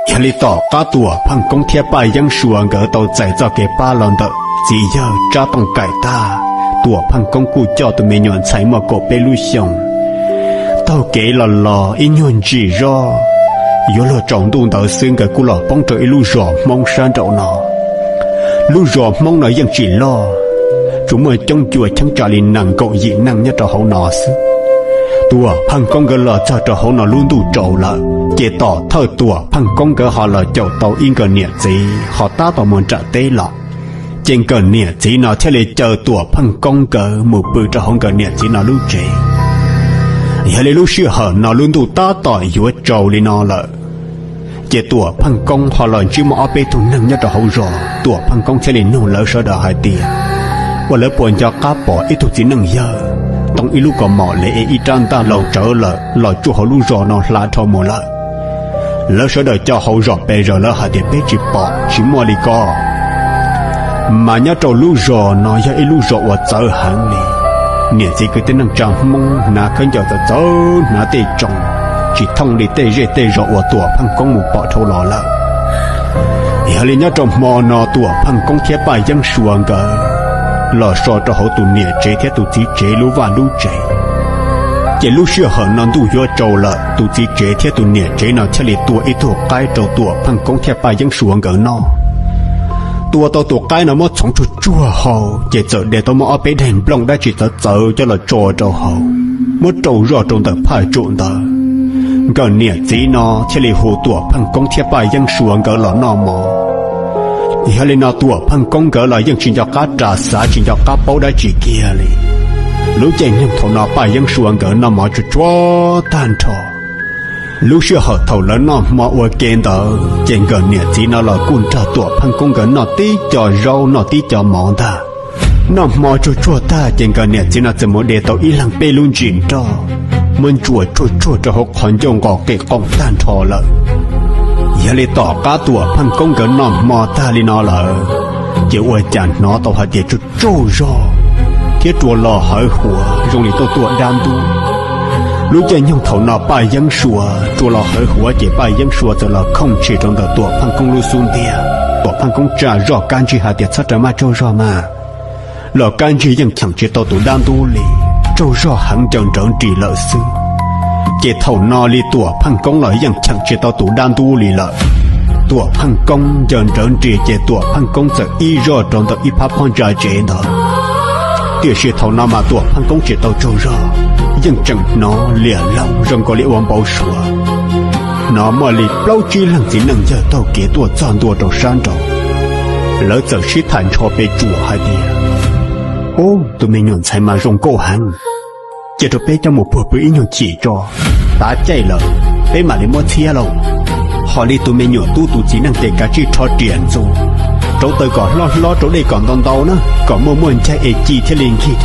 Yog li tom qab Tuam Pheej Koob thiab Paj Yeeb Suav nkawd tau txais txoj kev pab los ntawm txiv yawg Tsab Tooj Kaim tag, Tuam Pheej Koob kuj coj tus me nyuam ntxhais muaj kaum peb lub xyoos taug kev los los ib nyuag ntsis zog, yuav luag tsaus ntuj ntawd xwb nkawd kuj los poob rau ib lub zos Hmoob sab nraum no. Lub zos Hmoob no yeej tsis loj, tsuas muaj coob ncua cheeb tsam li nees nkaum yim neej nyob rau hauv no xwb. Tuam Pheej Koob nkawd los txog rau hauv no lub ntuj tsaus lawm, ces tom thawj Tuam Pheej Koob nkawd ho los caum tau ib nkawm niam txiv ho tab tom mus nram teb los, ces nkawm niam txiv no thiaj li caw Tuam Pheej Koob nkawd mus pw rau hauv nkawm niam txiv no lub tsev. Yog li lub sij hawm no lub ntuj tab tom yuav tsaus li no lawm, ces Tuam Pheej Koob ho los ntsib muaj ob peb tug neeg nyob rau hauv zos, Tuam Pheej Koob thiaj li nug lawv sawv daws hais tias, ua lawv puas nco qab pom ib tug txiv neej yawg toob ib lub kaus mom le es ib rab ntaj laus tsawv lawm los tsuj hauv lub zos no hla dhau mus lawm. Lawv sawv daws cov hauv zos pes zaws lawv hais tias peb tsis pom, tsis muaj li ko. Mas nyob rau lub zos no yog ib lub zos uas txawv heev li, niam txiv kwv tij neej tsa Hmoob hnav khaub ncaws txawv txawv, hnav tej tsoos tsis thooj li tej zej tej zos uas Tuam Pheej Koob mus pom dhau los lawm. Yog li nyob rau hmo no Tuam Pheej Koob thiab Paj Yeeb Suav nkawd los so rau hauv tus niam tsev thiab tus txiv tsev lub vaj lub tsev. Ces lub sij hawm no ntuj yuav tsaus lawm, tus txiv tsev thiab tus niam tsev no thiaj li tua ib tug qaib rau Tuam Pheej Koob thiab Paj Yeeb Suav nkawd noj. Tua tau tus qaib no muab txhoov tsuag tsuag hau, ces txawm de tau muaj ob peb daim nplooj dab tsi txawv txawv coj los tso rau hauv, muab rau zoj rau ntawm phaj tsum ntawd. Nkawm niam txiv no thiaj li hu Tuam Pheej Koob thiab Paj Yeeb Suav nkawd los noj mov. Yog li no Tuam Pheej Koob nkawd los yeej tsis nco qab ras xav, tsis nco qab paub dab tsi kiag li. Lub caij nyoog thaum no Paj Yeeb Suav nkawd noj mov tsuag tsuag tag nrho. Lub sij hawm thaum lawv noj hmo ua ke ntawd ces nkawm niam txiv no los kuj nrog Tuam Pheej Koob nkawd noj tib co zaub noj tib co mov ntag. Noj hmo tsuag tsuag tag ces nkawm niam txiv no txawm mus de tau ib leeg peb lub ntsis nroj, muab ntsuas tsuag tsuag rau hauv qhov ncauj nqos qis qoom tag nrho lawm. Yog li tom qab Tuam Pheej Koob nkawd noj hmo tag li no lawm, ces ua cas hnov tau hais tias tsaug tsaug zog thiab rua los hawv huav zoo li tuaj tuaj dab ntub. Lub caij nyoog thaum no Paj Yeeb Suav rua los hawv huav ces Paj Yeeb Suav txawm los khooj tshis rau ntawm Tuam Pheej Koob lub xub ntiag. Tuam Pheej Koob tsa zoj kab ntsig hais tias txhob rawm maj tsaug zog mas. Los kab ntsig yeej cheem tsis tau tus dab ntub li, tsaug zog heev ncaws nrawv nris lawm xwb. Ces thaum no li Tuam Pheej Koob los yeej cheem tsis tau tus dab ntub li lawm. Tuam Pheej Koob ncaws nrawv nris ces Tuam Pheej Koob txawm ib zoj rau ntawm ib phab pob ntsa tsev ntawd. Tiam sis thaum no mas Tuam Pheej Koob tsis tau tsaug zog, yeej tseem hnov liam loog zoo nkaus li ua npau suav. Hnov muaj li plaub tsib leeg txiv neej yawg taug kev tuaj txog ntua rau sab nraud. Lawv txawm sib tham nrho pes tsuam hais tias, ub, tus me nyuam ntxhais mas zoo nkauj heev, cia rau peb coj mus puag pw ib nyuag chim tso, tav caij lawm peb mam li muab txhiab lauj. Ho li tus me nyuam tub tus txiv neej ces kav tsij rho riam ntxuav, rauv taws kom hlob hlob rau dej kom ntau ntau na, kom muaj muaj ncaig es ci thiaj li nkig.